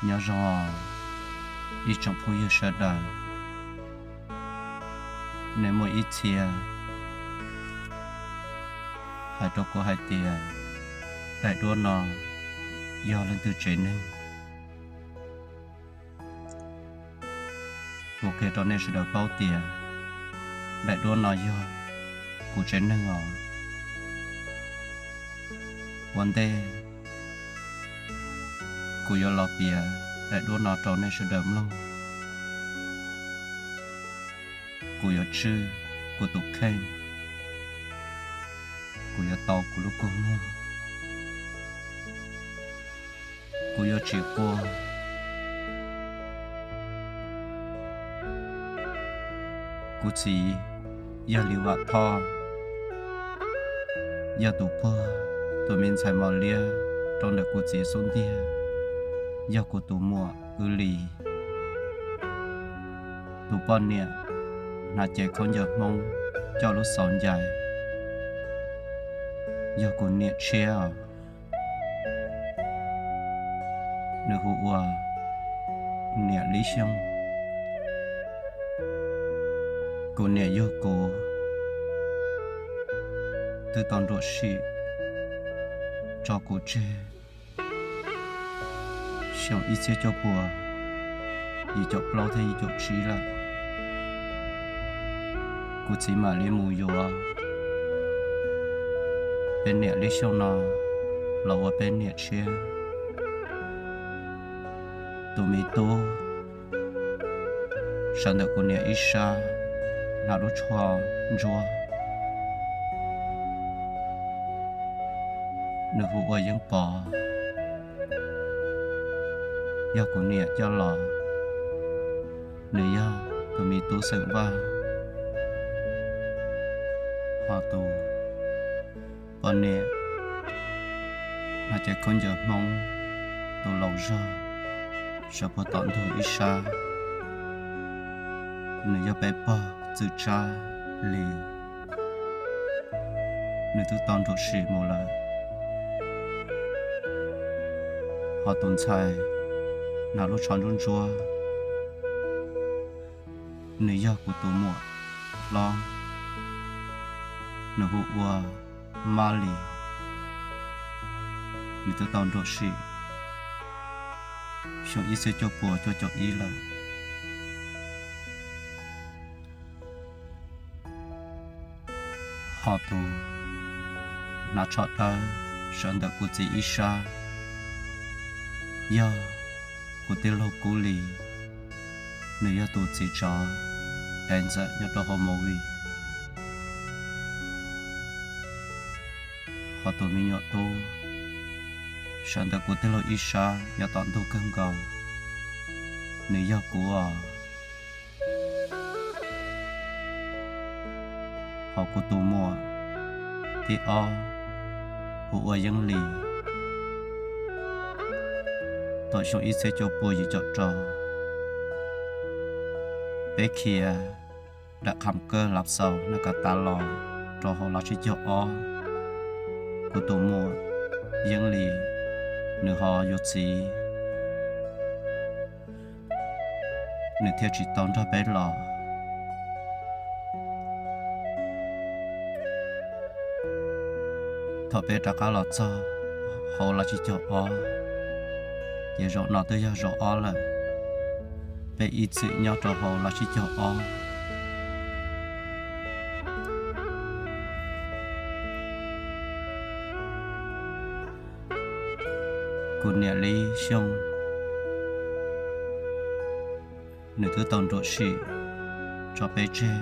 Nyob zoo ib tsoom phooj ywg sawv daws, nej muaj ib txhia hais rau kuv hais tias daim duab no yog leej twg tsev neeg. Kuv qhia rau nej sawv daws paub tias daim duab no yog kuv tsev neeg os. Ua ntej kuv yuav los piav daim duab no rau nej sawv daws mloog, kuv yuav tswj kuv tus kheej, kuv yuav tau kuv lub kua muag, kuv yuav tsis quaj. Kuv txiv yog Lis Vam Thoj, yog tus puag tus me ntxhais mos liab rau ntawm kuv txiv xub ntiag, yog kuv tus muam Wb Lis. Tus poj niam hnav cev khaub ncaws Hmoob coj lub xauv ncais yog kuv niam tshiab os. Nws hu ua niam Lib Xyooj. Kuv niam yug kuv twb tau nruam sim tso kuv tseg xyoo ib txhiab cuaj puas yim caum plaub thiab yim caum tsib lawm. Kuv txiv mam li mus yuav peb niam Lib Xyooj no los ua peb niam tshiab. Tus me tub sawv ntawm kuv niam ib sab hnav lub tsho ntsuab, nws hu ua Yeeb Pov, yog kuv niam coj los. Nws yog tus me tub xeem Vaj, ho tus poj niam hnav cev khaub ncaws Hmoob, tus laus zog sawv puag tom ntug ib sab, nws yog peb pog Txwj Tsab Lis, nws twb tau nruam sim mus lawm. Ho tus ntxhais hnav lub tsho ntsuab ntsuab, nws yog kuv tus muam hlob, nws hu ua Mab Lis, nws twb tau nruam sim xyoo ib txhiab cuaj puas cuaj caum ib lawm. Ho tus hnav tsho dawb sawv ntawm kuv txiv ib sab yog kuv tij laug Kub Lis, nws yog tus txiv tsov ev ntxawm nyob rau hauv movie. Ho tus me nyuam tub sawv ntawm kuv tij laug ib sab nyob tom ntug kawg nkaus, nws yog kuv os. Ho kuv tus muam thib ob hu ua Yeeb Lis, thaum xyoo ib txhiab cuaj puas yim caum rau, peb khiav nram Kham Kawj Lav Xaus Naj Kas Tas los rau hauv Lav Tsib Caug Ob. Kuv tus muam Yeeb Lis nws ho yuav txiv, nws thiaj tsis tau nrog peb los. Thaum peb rov qab los txog hauv Lav Tsib Caug Ob, ces zaum no twb yog zaum ob lawm, peb ib txwm nyob rau hauv Lav Tsib Caug Ob. Kuv niam Lib Xyooj, nws twb tau nruam sim tso peb tseg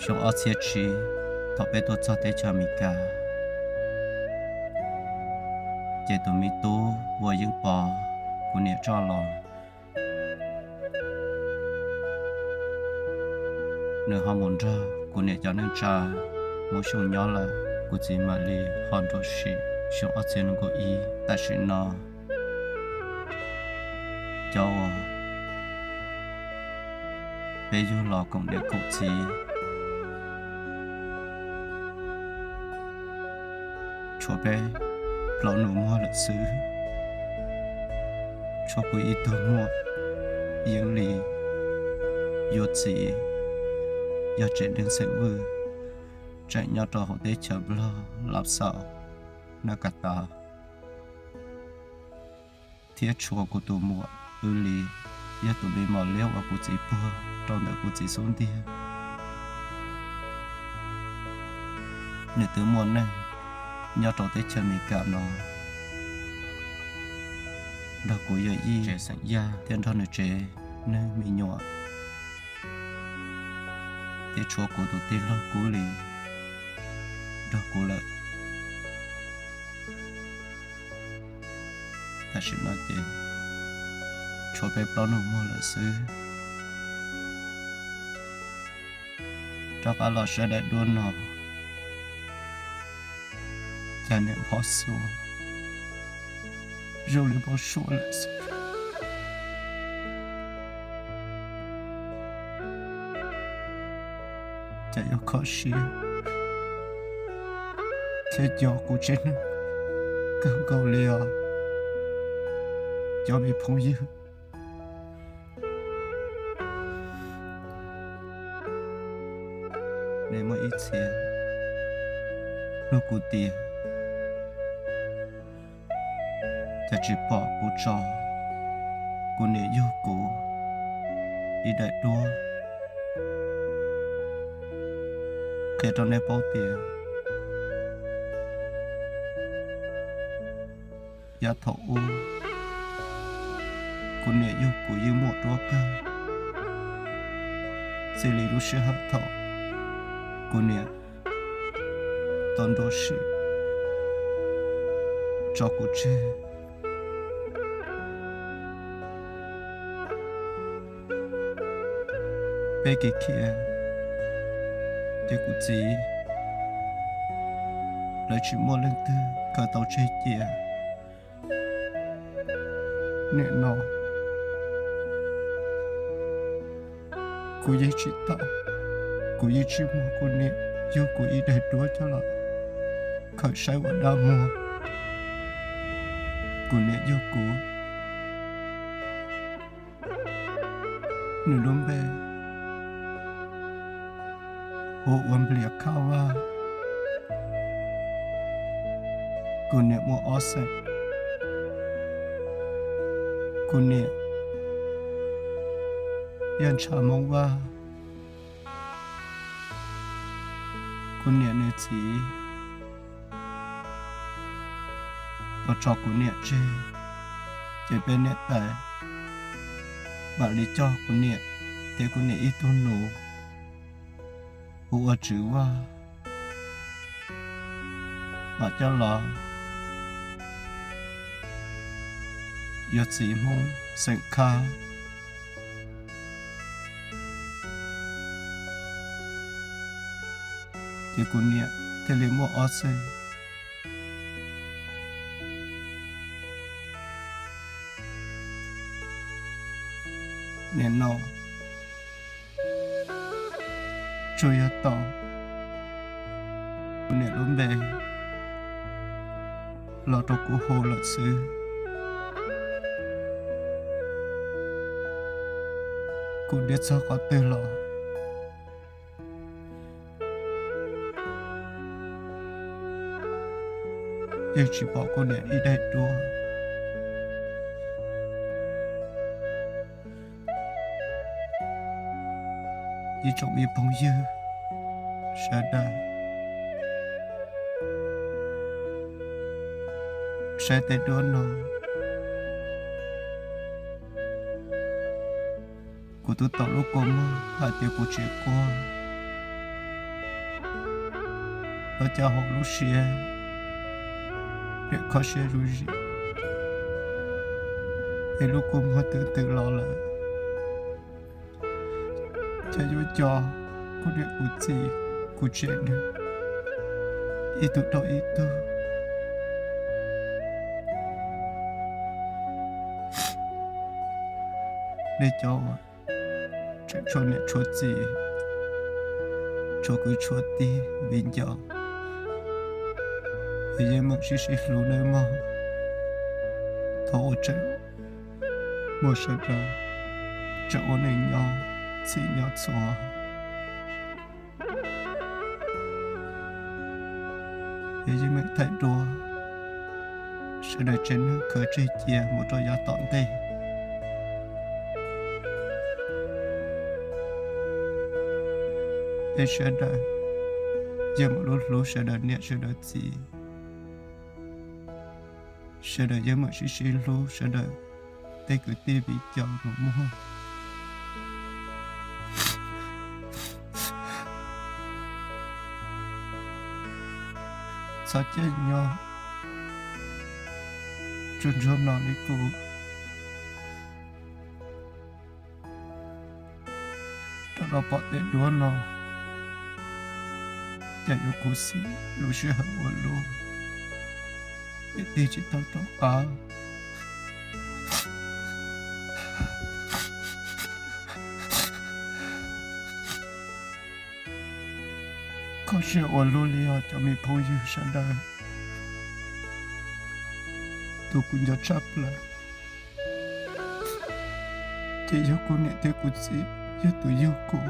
xyoo ob txhiab tsib thaum peb tuaj txog teb chaws Amelikas, ces tus me tub ua Yeeb Pov kuv niam coj los, nws ho mus nrog kuv niam cov neej tsa Hmoob Xyooj nyob lawm. Kuv txiv mam li ho nruam sim xyoo ob txhiab nees nkaum ib. Tam sim no cov uas peb yug los koom niam koom txiv tshuav peb plaub nus muag lawm xwb. Tshuav kuv ib tug muam Yeej Lis, yus txiv yog tsev neeg xeem Vwj, tseem nyob rau hauv teb chaws Nplog Lav Xaus, Naj Kas Tas, thiab tshuav kuv tus muam Vwj Lis, yog tus me mos liab uas kuv txiv puag rau ntawm kuv txiv xub ntiag. Nws twb muaj neej nyob rau teb chaws Amelikas no nrog kuv yawm yij tsev xeem Yaj thiab nrog nws tsev neeg me nyuam, thiab tshuav kuv tus tij laug Kub Lis nrog kuv lawm. Tam sim no ces tshuav peb plaub nus muag lawm xwb. Rov qab los saib daim duab no, cas niam nphob xuas zoo li npau suav lawm xwb. Cas yuav kho siab thiab nco kuv tsev neeg kawg nkaus li os, cov me phooj ywg. Nej muaj ib txhia nug kuv tias, cas tsis pom kuv tso kuv niam yug kuv ib daim duab qhia rau nej paub tias yav thaum ub kuv niam yug kuv yeej muaj duab kawg. Txij li lub sij hawm thaum kuv niam tau nrauj sim tso kuv tseg, peb kev khiav, ces kuv txiv lawv tsis muaj leej twg khaws tau tseg cia. Nim no kuv yeej tsis tau, kuv yeej tsis muab kuv niam yug kuv ib daim duab coj los khaws saib ua dab muag. Kuv niam yug kuv, nws lub npe hu ua Nplias Khaj Vaj. Kuv niam muaj ob xeem, kuv niam yog ntshav Hmoob Vaj, kuv niam nws txiv tau tso kuv niam tseg, ces peb niam tais mam li coj kuv niam thiab kuv niam ib tug nus hu ua Tswv Vaj mam coj los yuav txiv Hmoob xeem Khaj. Ces kuv niam thiaj li muaj ob xeem. Nim no tsuas yog tau kuv niam lub npe los rau kuv hu lawm xwb. Kuv niam txog qhov twg los yeej tsis pom kuv niam ib daim duab. Ib tsoom me phooj ywg sawv daws, saib tej duab no, kuv twb tau lub kua muag hais tias kuv tsis quaj, los cas hauv lub siab niam kho siab zuj zus, es lub kua muag twb ntws los lawm. Cas yuav co kuv niam kuv txiv kuv tsev neeg ib tug dhau ib tug. Nej cov uas tseem tshuav niam tshuav txiv, tshuav kwv tshuav tij viv ncaus, es yeej meem sib sib hlub nawb mog. Thaum uas tseem Muaj sawv daws tseem ua neej nyob txhij nyob txhua, yog yeej meem thaij duab, sawv daws tsev neeg khaws tseg cia mus rau yav tom ntej. Es sawv daws yeej meem lub hlub sawv daws niam sawv daws txiv, sawv daws yeej meem sib sib hlub sawv daws tej kwv tij viv ncaus nus muag. Txhob caij nyob tsuag ntsuag no li kuv. Rov los pom tej duab no, cas yuav khuv xim lub sij hawm ua luaj, ces tig tsis tau rov qab. Kho siab ua luaj li os cov me phooj ywg sawv daws. Tus kuv nco tshaj plaws ces yog kuv niam thiab kuv txiv, yog tus yug kuv.